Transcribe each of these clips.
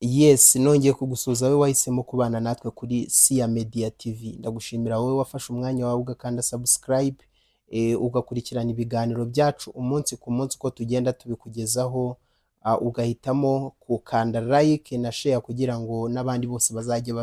Yes, nongeye kugusuhuza wowe wahisemo kubana natwe kuri Siya Media TV. Ndagushimira wowe wafashe umwanya wawe ugakanda subscribe, ugakurikirana ibiganiro byacu umunsi ku munsi uko tugenda tubikugezaho, ugahitamo gukanda like na share kugira ngo n'abandi bose bazajye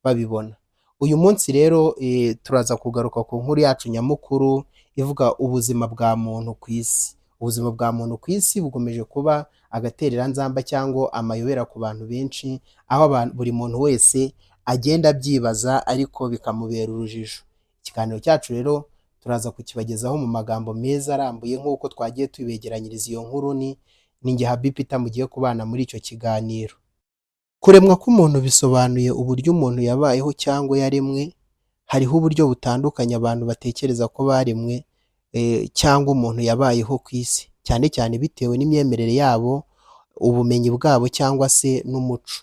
babibona. Uyu munsi rero turaza kugaruka ku nkuru yacu nyamukuru ivuga ubuzima bwa muntu ku isi. Ubuzima bwa muntu ku isi bukomeje kuba agatereranzamba cyangwa amayobera ku bantu benshi, aho buri muntu wese agenda abyibaza ariko bikamubera urujijo. Ikiganiro cyacu rero turaza kukibagezaho mu magambo meza arambuye nk'uko twagiye tubegeranyiriza iyo nkuru. Ni njye Happy Peter mugiye kubana muri icyo kiganiro. Kuremwa k'umuntu bisobanuye uburyo umuntu yabayeho cyangwa yaremwe. Hariho uburyo butandukanye abantu batekereza ko baremwe cyangwa umuntu yabayeho ku isi, cyane cyane bitewe n'imyemerere yabo, ubumenyi bwabo cyangwa se n'umuco.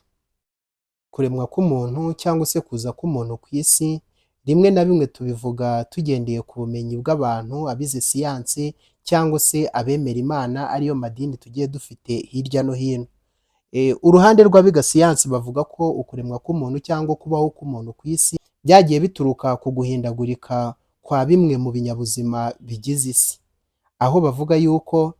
Kuremwa k'umuntu cyangwa se kuza k'umuntu ku isi, rimwe na bimwe tubivuga tugendeye ku bumenyi bw'abantu, abize siyansi cyangwa se abemera Imana, ariyo madini tugiye dufite hirya no hino. Uruhande rw'abiga siyansi bavuga ko ukuremwa k'umuntu cyangwa kubaho k'umuntu ku isi byagiye bituruka ku guhindagurika kwa bimwe mu binyabuzima bigize isi. Aho bavuga yuko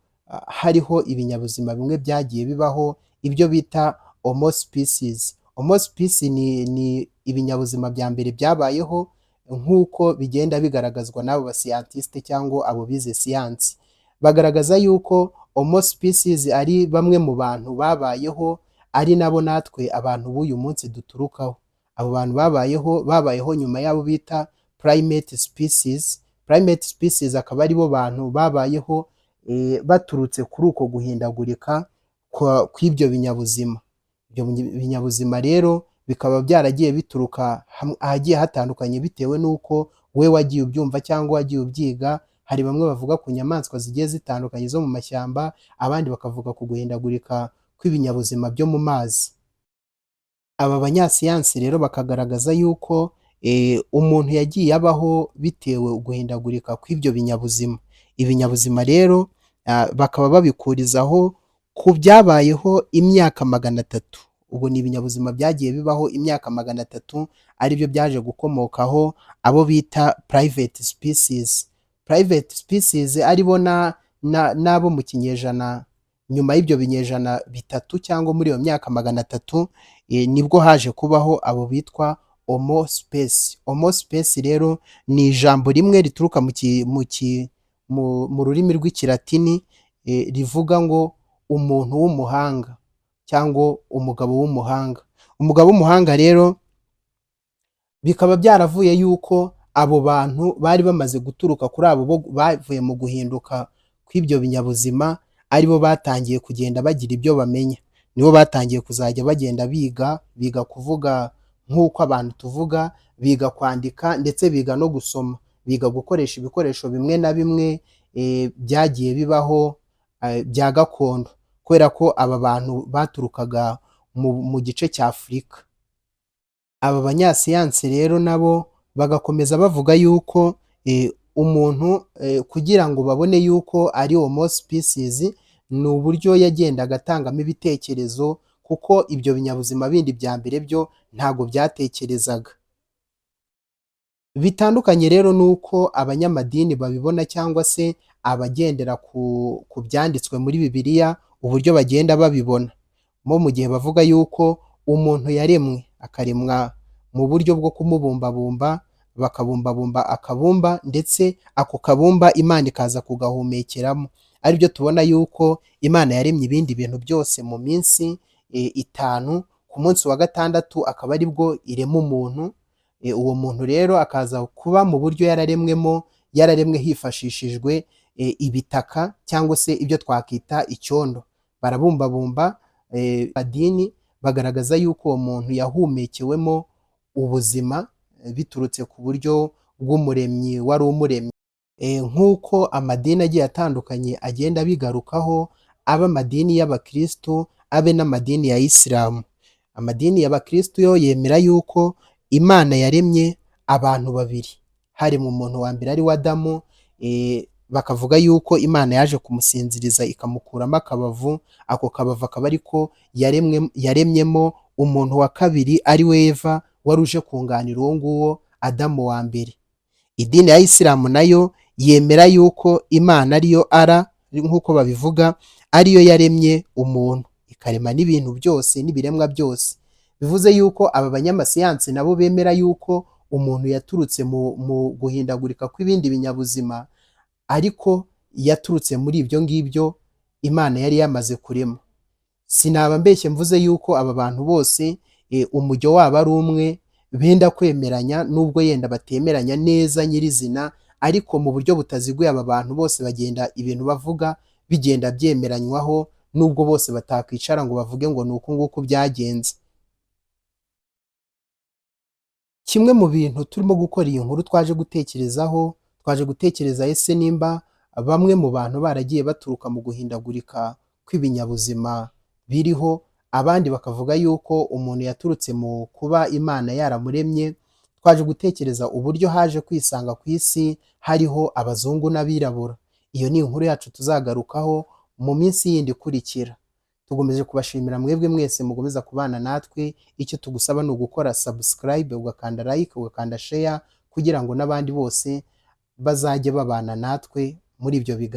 hariho ibinyabuzima bimwe byagiye bibaho, ibyo bita Homo species. Homo species ni ibinyabuzima bya mbere byabayeho nk'uko bigenda bigaragazwa n'abo bascientiste cyangwa abo bize siyansi. Bagaragaza yuko Homo species ari bamwe mu bantu babayeho, ari nabo natwe abantu b'uyu munsi duturukaho. Abo bantu babayeho nyuma y'abo bita primate species. Primate species akaba aribo bantu babayeho baturutse kuri uko guhindagurika kw'ibyo binyabuzima. Ibyo binyabuzima rero bikaba byaragiye bituruka ahagiye hatandukanye bitewe n'uko we wagiye ubyumva cyangwa wagiye ubyiga. Hari bamwe bavuga ku nyamaswa zigiye zitandukanye zo mu mashyamba, abandi bakavuga ku guhindagurika kw'ibinyabuzima byo mu mazi. Aba banyasiyansi rero bakagaragaza yuko umuntu yagiye abaho bitewe uguhindagurika kw'ibyo binyabuzima. Ibinyabuzima rero bakaba babikurizaho ku byabayeho imyaka 300. Ubwo ni ibinyabuzima byagiye bibaho imyaka 300, aribyo byaje gukomokaho abo bita primate species. Primate species aribo n'abo mu kinyejana nyuma y'ibyo binyejana 3 cyangwa muri iyo myaka 300, nibwo haje kubaho abo bitwa Homo species. Homo species rero ni ijambo rimwe rituruka mu rurimi rw'Ikilatini, rivuga ngo umuntu w'umuhanga cyangwa umugabo w'umuhanga. Umugabo w'umuhanga rero bikaba byaravuye yuko abo bantu bari bamaze guturuka kuri abo bo bavuye mu guhinduka kw'ibyo binyabuzima, aribo batangiye kugenda bagira ibyo bamenya. Nibo batangiye kuzajya bagenda biga, biga kuvuga nk'uko abantu tuvuga, biga kwandika ndetse biga no gusoma. Biga gukoresha ibikoresho bimwe na bimwe byagiye bibaho bya gakondo, kubera ko aba bantu baturukaga mu gice cya Afurika. Aba banyasiyansi rero nabo bagakomeza bavuga yuko umuntu kugira ngo babone yuko ari Homo species, ni uburyo yagendaga atangamo ibitekerezo, kuko ibyo binyabuzima bindi bya mbere byo ntabwo byatekerezaga. Bitandukanye rero n'uko abanyamadini babibona cyangwa se abagendera ku byanditswe muri Bibiliya, uburyo bagenda babibona. Bo mu gihe bavuga yuko umuntu yaremwe, akaremwa mu buryo bwo kumubumbabumba, bakabumbabumba akabumba, ndetse ako kabumba Imana ikaza kugahumekeramo, aribyo tubona yuko Imana yaremye ibindi bintu byose mu minsi 5, ku munsi wa gatandatu akaba aribwo irema umuntu. Uwo muntu rero akaza kuba mu buryo yararemwemo, yararemwe hifashishijwe ibitaka cyangwa se ibyo twakita icyondo. Barabumbabumba. Madini bagaragaza yuko uwo muntu yahumekewemo ubuzima biturutse ku buryo bw'umuremyi wari umuremye. Nk'uko amadini agiye atandukanye agenda abigarukaho, abe amadini y'abakristu, abe n'amadini ya Isilamu. Amadini y'abakristu yo yemera yuko Imana yaremye abantu babiri, haremwe umuntu wa mbere ari we Adamu. Bakavuga yuko Imana yaje kumusinziriza ikamukuramo akabavu, ako kabavu akaba ariko yaremyemo umuntu wa kabiri, ari we Eva, wari uje kunganira uwo nguwo Adamu wa mbere. Idini ya Isilamu nayo yemera yuko Imana ariyo Ara, nk'uko babivuga, ariyo yaremye umuntu, ikarema n'ibintu byose n'ibiremwa byose. Bivuze yuko aba banyamasiyansi nabo bemera yuko umuntu yaturutse mu guhindagurika kw'ibindi binyabuzima, ariko yaturutse muri ibyo ngibyo Imana yari yamaze kurema. Sinaba mbeshye mvuze yuko aba bantu bose umujyo wabo ari umwe, benda kwemeranya, nubwo yenda batemeranya neza nyirizina, ariko mu buryo butaziguye aba bantu bose bagenda ibintu bavuga bigenda byemeranywaho, nubwo bose batakwicara ngo bavuge ngo ni uku nguku byagenze. Kimwe mu bintu turimo gukora iyi nkuru twaje gutekerezaho, twaje gutekereza ese nimba bamwe mu bantu baragiye baturuka mu guhindagurika kw'ibinyabuzima biriho, abandi bakavuga yuko umuntu yaturutse mu kuba Imana yaramuremye, twaje gutekereza uburyo haje kwisanga ku isi hariho abazungu n'abirabura. Iyo ni inkuru yacu tuzagarukaho mu minsi yindi ikurikira. Tugomeje kubashimira mwebwe mwese mukomeza kubana natwe. Icyo tugusaba ni ugukora subscribe, ugakanda like, ugakanda share, kugira ngo n'abandi bose bazajye babana natwe muri ibyo biganiro.